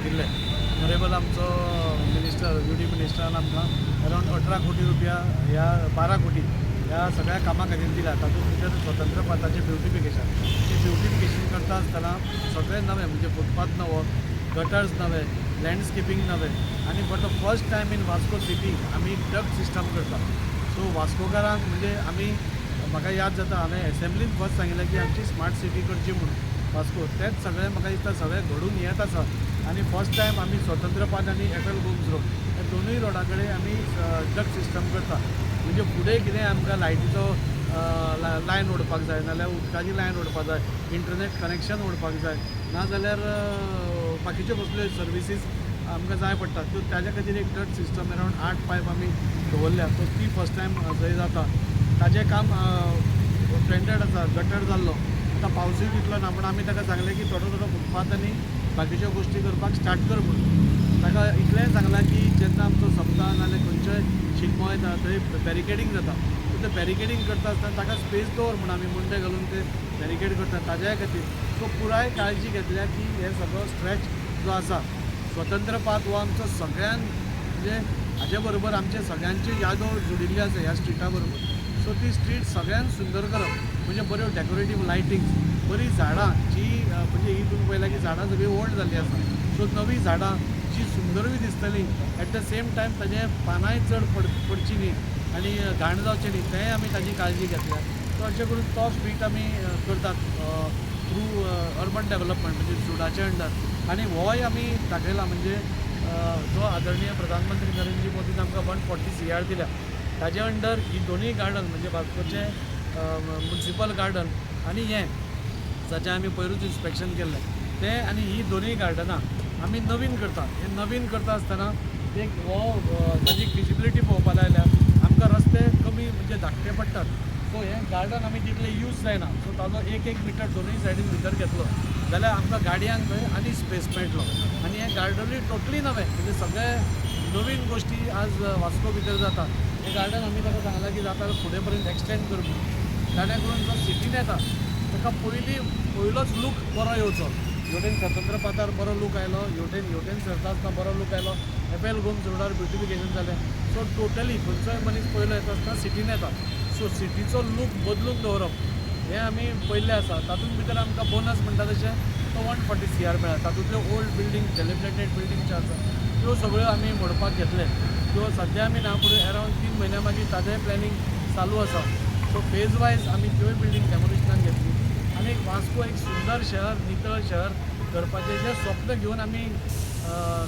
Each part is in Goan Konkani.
घेतिल्ले. ऑनरेबल आमचो मिनिस्टर, यू डी मिनिस्टरान आमकां अरावंड 18 कोटी रुपया, ह्या 12 कोटी ह्या सगळ्या कामां खातीर दिल्या. तातूंत भितर स्वतंत्र पाथाचें ब्युटिफिकेशन. तें ब्युटिफिकेशन करता आसतना सगळें नवें, म्हणजे फुटपाथ नवो, गटर्स नवे, लँडस्केपिंग नवें आनी for the first time in Vasco city आमी डक्ट सिस्टम करता. सो वास्कोकारांक म्हणजे आमी, म्हाका याद जाता, हांवें एसेंब्लीन फर्स्ट सांगिल्लें की आमची स्मार्ट सिटी करची म्हणून वास्को. तेंच सगळें म्हाका दिसता सगळें घडून येत आसा. आनी फर्स्ट टायम आमी स्वतंत्र पाथ आनी एफ एल गोम्स रोड ह्या दोनूय रोडा कडेन आमी डक्ट सिस्टम करता. म्हणजे फुडें कितें आमकां लायटीचो लायन ओडपाक जाय, नाल्यार उदकाची लायन ओडपाक जाय, इंटरनेट कनेक्शन ओडपाक जाय, नाजाल्यार बाकीच्यो कसल्यो सर्विसीस आमकां जाय पडटा, त्यो ताज्या खातीर एक डक्ट सिस्टम अरावंड आठ पायप आमी दवरल्या. सो ती फर्स्ट टायम थंय जाता. ताजें काम टेंडर्ड आसा. गटर जाल्लो, आतां पावसूय तितलो ना, पूण आमी ताका सांगलें की थोडो थोडो फुटपाथ आनी बाकीच्यो गोश्टी करपाक स्टार्ट कर म्हणून. ताका इतलेंय सांगलां की जेन्ना आमचो सप्ता नाल्यार खंयचोय शिगमो येता, थंय बॅरिकेडींग जाता, सो तें बॅरिकेडींग करता आसतना ताका स्पेस दवर म्हूण. आमी मुंडे घालून ते बॅरिकेड करता ताज्याय खातीर. सो पुराय काळजी घेतल्या की हे सगळो स्ट्रेच जो आसा स्वतंत्र पाथ हो आमचो सगळ्यान, म्हणजे हाजे बरोबर आमचे सगळ्यांच्यो यादो जुडिल्ल्यो आसा ह्या स्ट्रिटा बरोबर. सो ती स्ट्रीट सगळ्यान सुंदर करप म्हणजे बऱ्यो डेकोरेटीव लायटिंग्स, बरीं झाडां जी म्हणजे ही तुमी पळयला की झाडां सगळीं ओल्ड जाल्लीं आसा. सो नवीं झाडां जी सुंदरूय दिसतलीं, एट the same time ताजे पानांय चड पडची न्ही आनी घाण जावचें न्ही, तेंय आमी ताजी काळजी घेतल्या. सो अशें करून तो स्ट्रीट आमी करतात थ्रू अर्बन डेवलपमेंट, म्हणजे झुडाचे अंडर. आनी होय आमी दाखयला, म्हणजे जो आदरणीय प्रधानमंत्री नरेंद्र मोदीन आमकां 140 CR दिल्या, ताजे अंडर ही दोनूय गार्डन, म्हणजे वास्कोचें म्युनिसिपल गार्डन आनी हें जाचें आमी पयरूच इन्स्पेक्शन केल्लें तें, आनी ही दोनूय गार्डनां आमी नवीन करता. हे नवीन करता आसतना एक हो ताजी फिजिबिलिटी पळोवपा जाय. आमकां रस्ते कमी, म्हणजे धाकटे पडटात. सो हें गार्डन आमी तितलें यूज जायना. सो ताजो एक एक मिटर दोनूय सायडीन भितर घेतलो जाल्यार आमकां गाडयांक थंय आनी स्पेस मेळटलो. आनी हें गार्डनूय टोटली नवें, म्हणजे सगळे नवीन गोश्टी आज वास्को भितर जाता. हें गार्डन आमी ताका सांगलां की जाता फुडें पर्यंत एक्सटेंड कर म्हणून, जाणें करून जो सिटीन येता ताका पयलीं पयलोच लूक बरो येवचो. हेवटेन स्वतंत्र पाथार बरो लूक आयलो, हेवटेन हेवटेन सरता आसतना बरो लूक आयलो, एफ एल गोम्स रोडार ब्युटिफिकेशन जालें. सो टोटली खंयचोय मनीस पयलो येता आसतना सिटीन येता. सो सिटीचो लूक बदलून दवरप हें आमी पयलें आसा. तातूंत भितर आमकां बोनस म्हणटा तशें तो 140 CR मेळ्ळा. तातूंतल्यो ओल्ड बिल्डींग, डिलॅपिडेटेड बिल्डींग ज्यो आसा, त्यो सगळ्यो आमी मोडपाक घेतले. त्यो सद्या आमी ना, पूण अरावंड 3 म्हयन्या मागीर ताजेंय प्लॅनिंग चालू आसा. सो फेज वायज आमी त्योय बिल्डींग डेमोलिशनाक घेतली आनी वास्को एक सुंदर शहर, नितळ शहर करपाचें जें स्वप्न घेवन आमी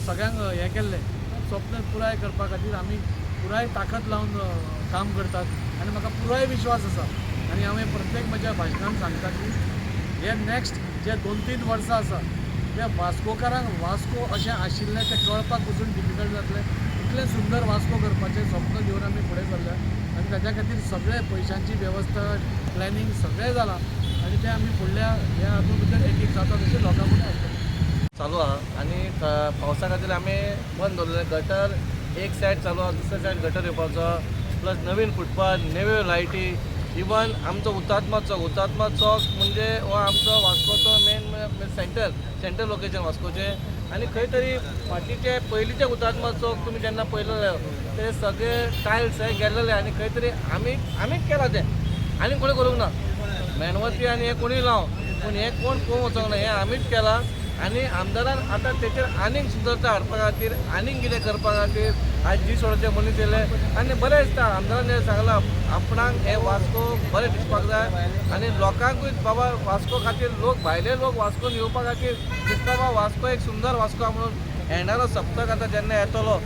सगळ्यांक हें केल्लें, स्वप्न पुराय करपा खातीर आमी पुराय ताकद लावन काम करतात. आनी म्हाका पुराय विश्वास आसा आनी हांव हें प्रत्येक म्हज्या भाशणान सांगता की हे नेक्स्ट जे 2-3 वर्सां आसा ते वास्कोकारांक वास्को अशें आशिल्लें तें कळपाक पसून डिफिकल्ट जातलें. इतलें सुंदर वास्को करपाचें स्वप्न घेवन आमी फुडें सरल्या आनी ताच्या खातीर सगळें पयशांची वेवस्था, प्लॅनिंग सगळें जालां आनी तें आमी फुडल्या ह्या हातूंत भितर एक एक जाता तशें लोकां फुडें हाडटले. चालू आहा आनी पावसा खातीर आमी बंद दवरलें. गटर एक सायड चालू आहा, दुसरे सायड गटर येवपाचो, प्लस नवीन फुटपाथ, नव्यो लायटी. इवन आमचो हुतात्मा चौक, हुतात्मा चौक म्हणजे हो आमचो वास्कोचो मेन सेंटर, सेंटर लोकेशन वास्कोचें. आनी खंय तरी फाटीचे पयलींचे हुतात्मा चौक तुमी जेन्ना पळयलेले, ते सगळे टायल्स हे गेल्लेले आनी खंय तरी आमीच केलां तें, आनी कोणी करूंक ना. मेणबत्ती आनी हें कोणूय लावं, पूण हें कोण पळोवंक वचोंक ना. हें आमीच केलां आनी आमदारान आतां तेचेर आनीक सुदरता हाडपा खातीर, आनीक कितें करपा खातीर आयज जी सोडाचे मनीस येयले. आनी बरें दिसता, आमदारान जें सांगलां, आपणाक हें वास्को बरें दिसपाक जाय आनी लोकांकूय बाबा वास्को खातीर लोक, भायले लोक वास्कोन येवपा खातीर दिसता, बाबा वास्को एक सुंदर वास्को आहा म्हणून. येणारो सप्तक आतां जेन्ना येतलो,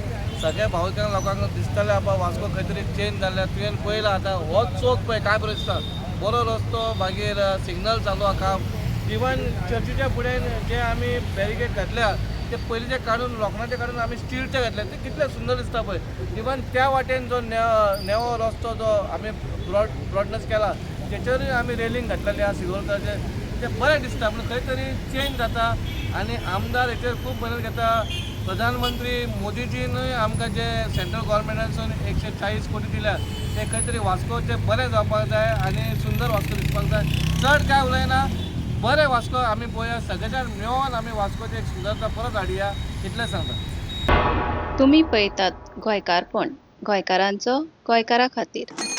सगळ्या भाविकांक, लोकांक दिसतलें बाबा वास्को खंय तरी चेंज जाल्लें. तुवें पळयलां, आतां हो चौक पळय काय बरो दिसता, बरो रस्तो, मागीर सिग्नल चालू आहा काम. इवन चर्चीच्या फुडें जे आमी बॅरिकेड घातल्या, ते पयलींचे काडून, लोखणाचे काडून आमी स्टिलचे घातले, ते कितले सुंदर दिसता पळय. इवन त्या वाटेन जो नेवो रस्तो जो आमी ब्रॉडनस केला, तेचेरूय आमी रेलिंग घातलेली आहा सिल्वर कलरचे. ते बरें दिसता म्हणून खंय तरी चेंज जाता आनी आमदार हेचेर खूब मेहनत घेता. प्रधानमंत्री मोदीजीनूय आमकां जे सेंट्रल गव्हर्मेंटासून 140 कोटी दिल्या, ते खंय तरी वास्कोचे बरें जावपाक जाय आनी सुंदर वास्को दिसपाक जाय. चड काय उलयना. बरें वास्को आमी पळोवया, सगळ्याच्यान मेळोन आमी वास्कोची एक सुंदरता परत हाडया, इतलें सांगता. तुमी पळयतात गोंयकारपण, गोंयकारांचो गोंयकारा खातीर.